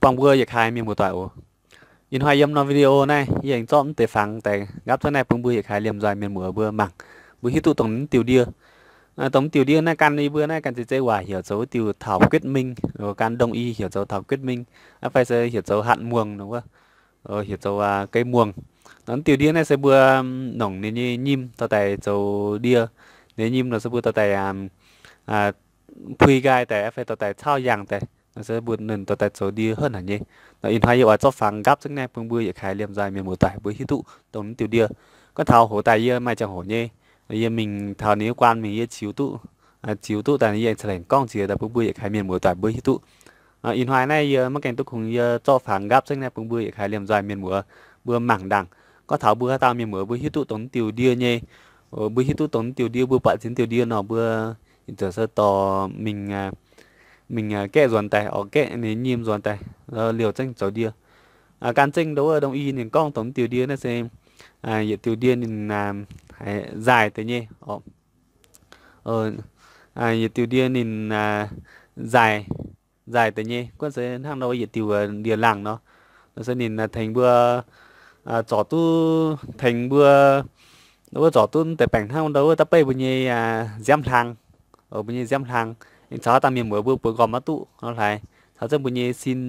buangh mbuo yietc kaaix mienh muoz-doic oc. Ih hnoi yiem norm video naaiv yie aengx zorqv mv deix fangx daaih nqaapv cuotv naaiv bun mbuo yietc kaaix liemh nzoih mienh muoz mbuo mangc, mbuo hiuv duqv dongh mv diuh ndie. Dongh mv diuh ndie naaiv gan yie mbuo naaiv gan zeiz zeiv waac heuc zoux wuov diuh thảo quyết minh, gan đông y heuc zoux thảo quyết minh, aqv fai se heuc zoux hạt muồng nor wuov, heuc zoux cây muồng. Nor mv diuh ndie naaiv se mbuo nongc ninh nyei nyim dorh daaih zoux ndie. Ninh nyei nyim nor se mbuo dorh daaih pui nqaai daaih aqv fai dorh daaih caauv yangh daaih, nor se mbuo ninh dorh daaih zoux ndie hov haic nyei. Nor ih hnoi yie oix zorqv fangx nqaapv zengv naaiv bun mbuo yietc kaaix liemh nzoih mienh muoz-doic mbuo hiuv duqv dongh mv diuh ndie. Gorngv taux hoc daaih yie maaih ziangh hoc nyei, yie mingh taux ninh nyei guaan mingh yie ziux duqv, ziux duqv daaih yie aengx ca'lengc gorngv jiex daaih bun mbuo yietc kaaix mienh muoz-doic mbuo hiuv duqv. Ih hnoi naaiv yie maiv gaengh duqv kungx yie zorqv fangx nqaapv zengv naaiv bun mbuo yietc kaaix liemh nzoih mienh muoz mbuo mangc ndaangc. Gorngv taux mbuo haaix dauh mienh muoz mbuo hiuv duqv dongh mv diuh ndie nyei, mbuo hiuv duqv dongh mv diuh ndie mbuo buatc ziex diuh ndie nor mbuo yietc zoux se dorh mingh, mingh gaeqv nzuonx daaih, oix gaeqv ninh nyim nzuonx daaih, liouh zengv zoux ndie. Gan zengv ndo wuov đông y ninh gorngv dongh mv diuh ndie naaiv se yietc diuh ndie ninh nzaaih deix nyei. Yietc diuh ndie ninh nzaaih, nzaaih deix nyei, gunv se hnangv ndo yietc diuh ndie-laangh nor. Nor se ninh tengx mbuo zorc duqv, tengx mbuo, wuov zorc duqv deix baengc hnangv ndo wuov da'beiv mbuo nyei nziaamv hlang, mbuo nyei nziaamv hlang. Aengx caux haaix dauh mienh muoz mbuo buoz nqormh maiv duqv nor hlaaix, caux zengv mbuo nyei sin,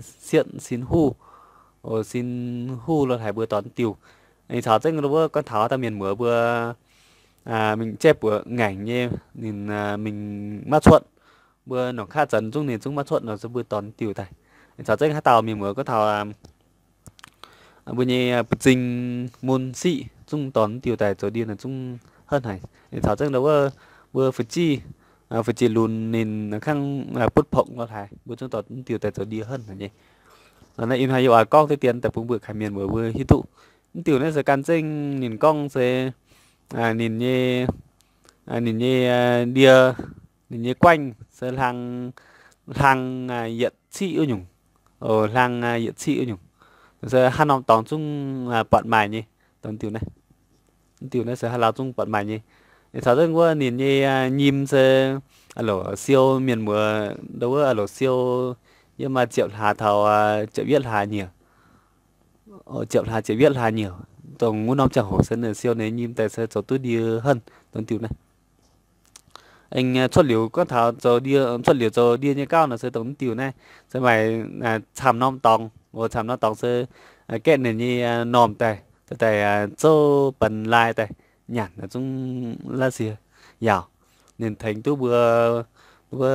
sietv sin huv, sin huv lo hlaaix mbuo dorh diuh. Aengx caux zengv wuov gorngv taux haaix dauh mienh muoz mbuo mingh jaiv buoz ngaengc nyei, ninh mingh maiv cuotv, mbuo nongc kaav zanc zungv ninh zungv maiv cuotv nor se mbuo dorh diuh daaih. Aengx caux zengv haaix dauh mienh muoz gorngv taux mbuo nyei ba'zing mun siqv zungv dorh diuh daaih zoux ndie nor zungv henv haic. Aengx caux zengv ndo wuov mbuo fu'jueiv, fu'jueiv lunx ninh kangv butv pongx lo hlaaix mbuo zungv dorh diuh daaih zoux ndie henv haic nyei. Naaiv ih hnoi yie oix gorngv deix dien daaih bun mbuo kaaix mienh muoz mbuo hiuv duqv. Mv diuh naaiv se gan zengv ninh gorngv se ninh nyei, ninh nyei ndie, ninh nyei guaengv se hlang, hlang yietc ciqv wuov nyungc, hlang yietc ciqv wuov nyungc. Se haaix norm dorngx zungv buatc maaih nyei, dongh diuh naaiv. Mv diuh naaiv se haaix lauh zungv buatc maaih nyei. Caux zengv wuov ninh nyei nyim se a'loc siou mienh muoz ndo wuov a'loc siou yiem ziepc hlaax taux ziepc yietv hlaax nyuoqc, ziepc hlaax ziepc yietv hlaax nyuoqc, dongh wuov norm ziangh hoc se ninh siou ninh nyim daaih se zoux duqv ndie henv dongh diuh naaiv. Aengx cuotv liuz gorngv taux zoux ndie, cuotv liuz zoux ndie nyei gauh nor se dongh mv diuh naaiv se maaih camv norm dorngx, camv norm dorngx se gaeqv ninh nyei normh daaih, daaih zouv benx lai daaih nyanc zungv la'sie yaauc. Ninh tengx duqv mbuo, mbuo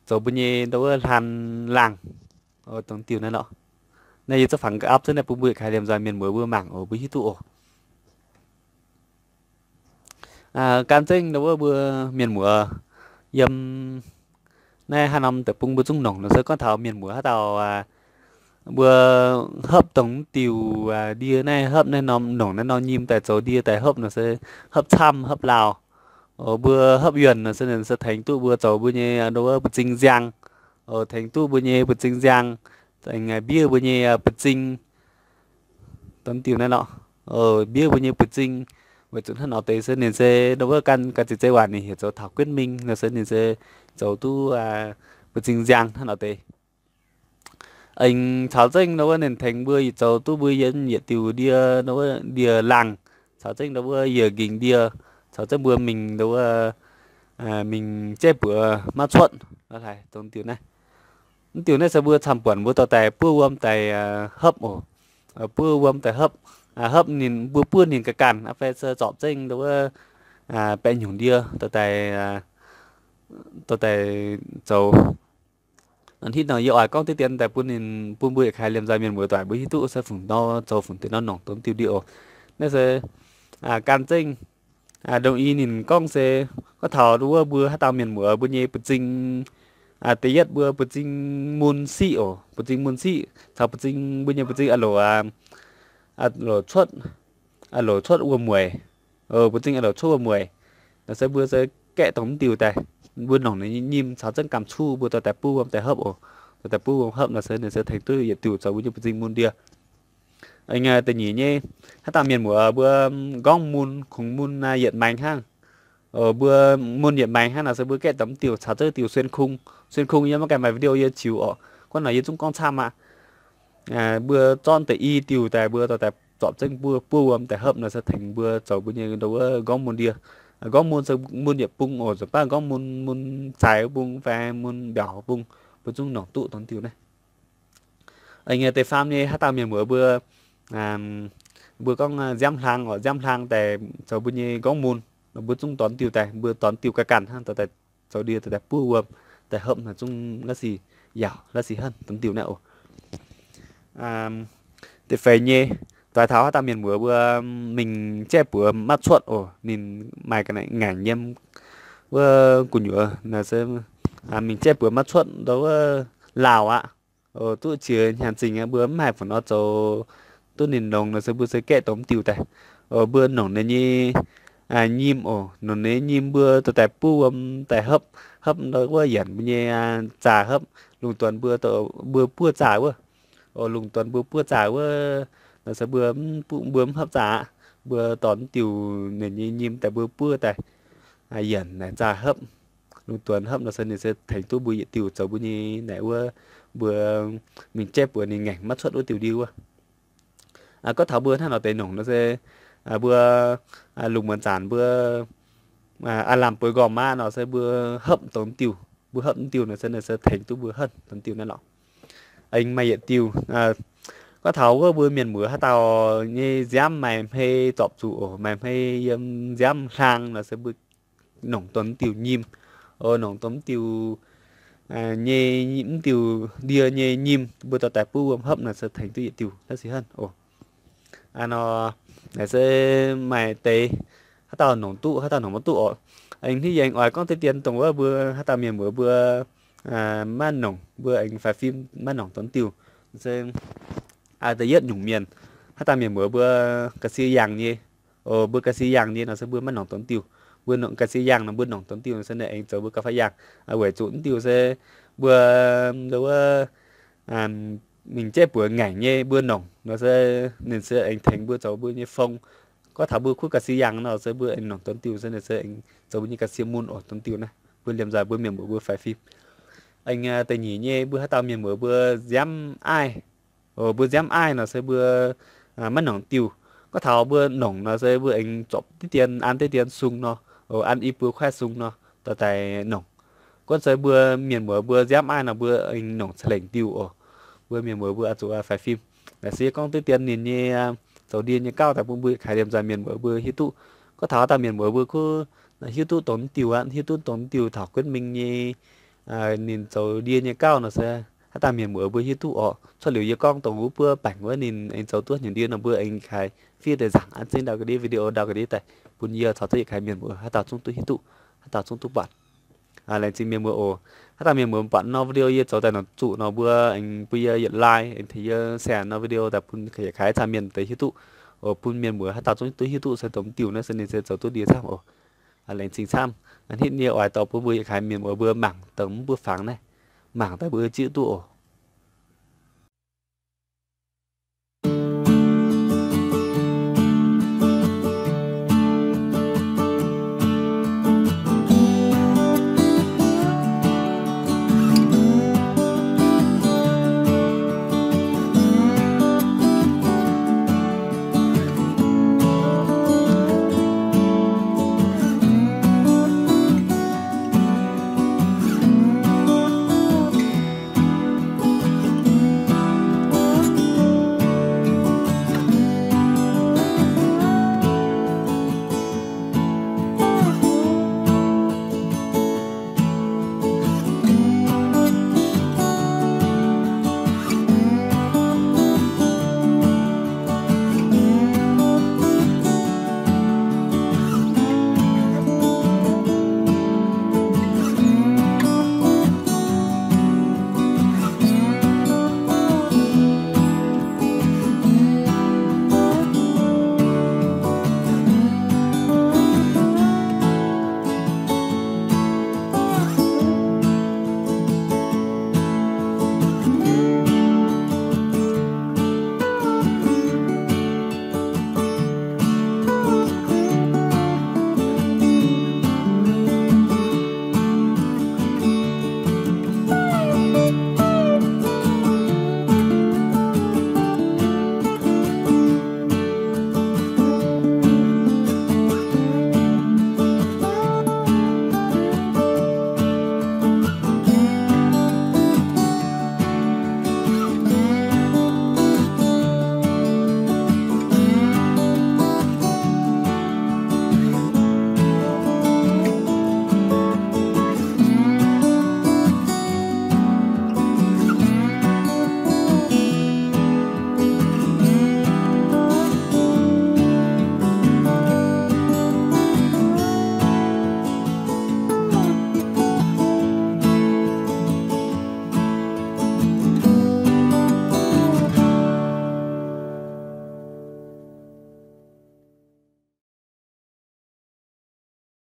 zoux mbuo nyei ndo wuov hlan laangh, dongh diuh naaiv lorqc. Naaiv yie zorqv fangx ga'apv zunv naaiv bun mbuo kaaix liemh nzoih mienh muoz mbuo mangc oc, mbuo hiuv duqv oc. Gan zengv ndo wuov mbuo mienh muoz yiem naaiv haaix norm deic-bung mbuo zungv nongc nor se gorngv taux mienh muoz haaix dauh mbuo hopv dongh mv diuh ndie naaiv, hopv naaiv norm, nongc naaiv norm nyim daaih zoux ndie daaih hopv nor se hopv camv hopv lauh. Mbuo hopv yuonh nor se, se tengx duqv mbuo zoux mbuo nyei ndo wuov buoz-zing nziang, tengx duqv mbuo nyei buoz-zing nziang, tengx mbiev mbuo nyei buoz-zing, dongh diuh naaiv lorqc. Mbiev mbuo nyei buoz-zing, weic zuqc hnangv nor deix se ninh se ndo wuov gan, gan zeiv zeiv waac ninh heuc zoux thảo quyết minh nor se ninh se zoux duqv buoz-zing nziang hnangv nor deix. Aengx caux zengv ndo wuov ninh tengx mbuo yietc zoux duqv mbuo yiem yietc diuc ndie, ndo wuov ndie-laangh, caux zengv ndo wuov yietc nqingx ndie, caux zengv mbuo mingh ndo wuov mingh jaiv buoz maiv cuotv, dongh diuh naaiv. Mv diuh naaiv se mbuo camv-buonc mbuo dorh daaih buov wuom daaih hopv oc. Buov wuom daaih hopv, hopv ninh mbuo buov ninh ga'ganh aqv fai se zorpc zengv ndo wuov baeqc nyungc ndie dorh daaih, dorh daaih zoux. Hnangv nor yie oix gorngv deix dien daaih bun ninh, bun mbuo yietc kaaix liemh nzoih mienh muoz-doic mbuo hiuv duqv se fungc nor zoux, fungc deix nor nongc dongh diuh ndie oc. Naaiv se gan zengv, dongh i ninh gorngv se gorngv taux wuov mbuo haaix dauh mienh muoz mbuo nyei buoz-zing, da'yietv mbuo buoz-zing mun siqv oc, buoz-zing mun siqv caux buoz-zing, mbuo nyei buoz-zing a'loc, a'loc cuotv, a'loc cuotv wuom-mueic, buoz-zing a'loc cuotv wuom-mueic. Nor se mbuo se gaeqv dongh mv diuh daaih, mbuo nongc ninh nyei nyim caux zengv gamh cuv mbuo dorh daaih buov wuom daaih hopv oc. Dorh daaih buov wuom hopv nor se ninh se tengx duqv yietc diuh zoux mbuo nyei buoz-zing mun ndie. Da'nyeic nyei, haaix dauh mienh muoz mbuo nqorngv mun, kungx mun yietc maengx hnangv, Mbuo mun yietc maengx hnangv nor se mbuo gaeqv dongh mv diuh caux zengv diuh Xuyên Không. Xuyên Không yie maiv gaengh maaih video yie ziux orqc. Guov nor yie zungv gorngv camv aqv. Mbuo zorqv deix i diuh daaih mbuo dorh daaih zorpc zengv buov, buov wuom daaih hopv nor se tengx mbuo zoux mbuo nyei ndo wuov gorngv mun ndie. Gorngv mun se mun yietc bung oc, nzunc baav gorngv mun, mun zaaix wuov bung fai mun mbiaauc wuov bung, mbuo zungv nongc duqv dongh diuh naaiv. Aengx deix faam nyei haaix dauh mienh muoz mbuo, mbuo gorngv nziaamv hlang oc, nziaamv hlang daaih zoux mbuo nyei gorngv mun, mbuo zungv dorh diuh daaih, mbuo dorh diuh ganh ganh hnangv daaih zoux ndie daaih buov wuom daaih hopv nor zungv la'sic yaauc la'sic henv dongh diuh naaiv oc. Da'feix nyei, doix taux haaix dauh mienh muoz mbuo mingh jaiv buoz maiv cuotv oc, ninh maaih ga'naaiv ngaengc yiem wuov gu'nyuoz nor se mingh jaiv buoz maiv cuotv ndo wuov lauh aqv. Duqv qiex hnyangx zingh aqv, mbuo mv haih fu'nor zoux duqv ninh longx nor se mbuo se gaeqv dongh mv diuh daaih. Mbuo nongc ninh nyei nyim oc, nongc ninh nyei nyim mbuo dorh daaih buov wuom daaih hopv, hopv ndo wuov yienc mbuo nyei zaah hopv, lungh duonx mbuo, mbuo buov zaah wuov. Oc, lungh duonx mbuo buov zaah wuov nor se mbuo, mbuo mv hopv zaah aqv. Mbuo dorh mv diuh ninh nyei nyim daaih mbuo buov daaih yienc naaic zaah hopv. Lungh duonx hopv nor se ninh se tengx duqv mbuo yietc diuh zoux mbuo nyei naaic wuov, mbuo mingh jaiv buoz ninh ngaengc maiv cuotv wuov diuh ndie wuov. Gorngv taux mbuo hnangv nor deix nongc nor se mbuo lungh muonz zanc mbuo aav lamh bueix nqorngv aqv nor se mbuo hopv dongh mv diuh, mbuo hopv mv diuh nor se ninh se tengx duqv mbuo henv dongh mv diuh naaiv lorqc. Aengx maaih yietc diuh, gorngv taux wuov mbuo mienh muoz haaix dauh nyei nziaamv maaih hmei zorpc zuqc oc, maaih hmei yiem nziaamv hlang nor se mbuo nongc dongh mv diuh nyim, nongc dongh mv diuh nyei, mv diuh ndie nyei nyim mbuo dorh daaih buov wuom hopv nor se tengx duqv yietc diuh la'sic henv oc. Nor naaic se maaih deix haaix dauh nongc duqv, haaix dauh nongc maiv duqv oc. Aengx hnangv yie aengx oix gorngv deix dien dongh wuov mbuo haaix dauh mienh muoz mbuo maiv nongc, mbuo aengx faix fim maiv nongc dongh diuh se da'yietv nyungc mienh, haaix dauh mienh muoz mbuo ga'sie yangh nyei. Mbuo ga'sie yangh nyei nor se mbuo maiv nongc dongh diuh. Mbuo nongc ga'sie yangh nor mbuo nongc dongh diuh nor se ninh aengx zoux mbuo ga'fai yangh. Weic zuqc mv diuh se mbuo ndo wuov mingh jaiv buoz ngaengc nyei mbuo nongc nor se ninh se aengx tengx mbuo zoux mbuo nyei fong. Gorngv taux mbuo kuv ga'sie yangh nor se mbuo aengx nongc dongh diuh se ninh se aengx zoux mbuo nyei ga'sie mun oc dongh diuh naaiv. Mbuo liemh nzaaih mbuo mienh muoz mbuo faix fim. Aengx da'nyeic nyei mbuo haaix dauh mienh muoz mbuo nziaamv aiv. Mbuo nziaamv aiv nor se mbuo maiv nongc diuh. Gorngv taux mbuo nongc nor se mbuo aengx zorpc deix dien, an deix dien sung nor, an i buo kuaaiv sung nor dorh daaih nongc. Gorngv se mbuo mienh muoz mbuo nziaamv aiv nor mbuo aengx nongc ca'lengc diuh oc. Mbuo mienh muoz mbuo oix zuqc faix fim. Naaic se yie gorngv deix dien ninh nyei zoux ndie nyei gauv daaih bun mbuo yietc kaaix liemh nzaaih mienh muoz mbuo hiuv duqv. Gorngv taux haaix dauh mienh muoz mbuo kuv hiuv duqv dongh diuh aqv, hiuv duqv dongh diuh taux kuotv mingh nyei ninh zoux ndie nyei gauv nor se haaix dauh mienh muoz mbuo hiuv duqv oc. Cuotv liuz yie gorngv dongh wuov buov baengc wuov ninh aengx zoux duqv nyungc ndie nor mbuo aengx kaaix fiev deix nzaangc an zengv ndau ga'ndiev video ndau ga'ndiev daaih bun yie caux zengv yietc kaaix mienh muoz haaix dauh zungv duqv hiuv duqv, haaix dauh zungv duqv buatc. Laengz zingh mienh muoz oc. Haaix dauh mienh muoz buatc nor video yie zoux daaih nor zuqc nor mbuo aengx bun yie yietc like aengx tengx yie share nor video daaih bun yietc kaaix camv mienh deix hiuv duqv oc. Bun mienh muoz haaix dauh zungv duqv hiuv duqv se dongh diuh naaiv se ninh se zoux duqv ndie camv oc. Laengz zingh camv. Hnangv yie oix dorh bun mbuo yietc kaaix mienh muoz mbuo mangc dongh mv buo fangx naaiv, mangc daaih mbuo zieqv duqv oc.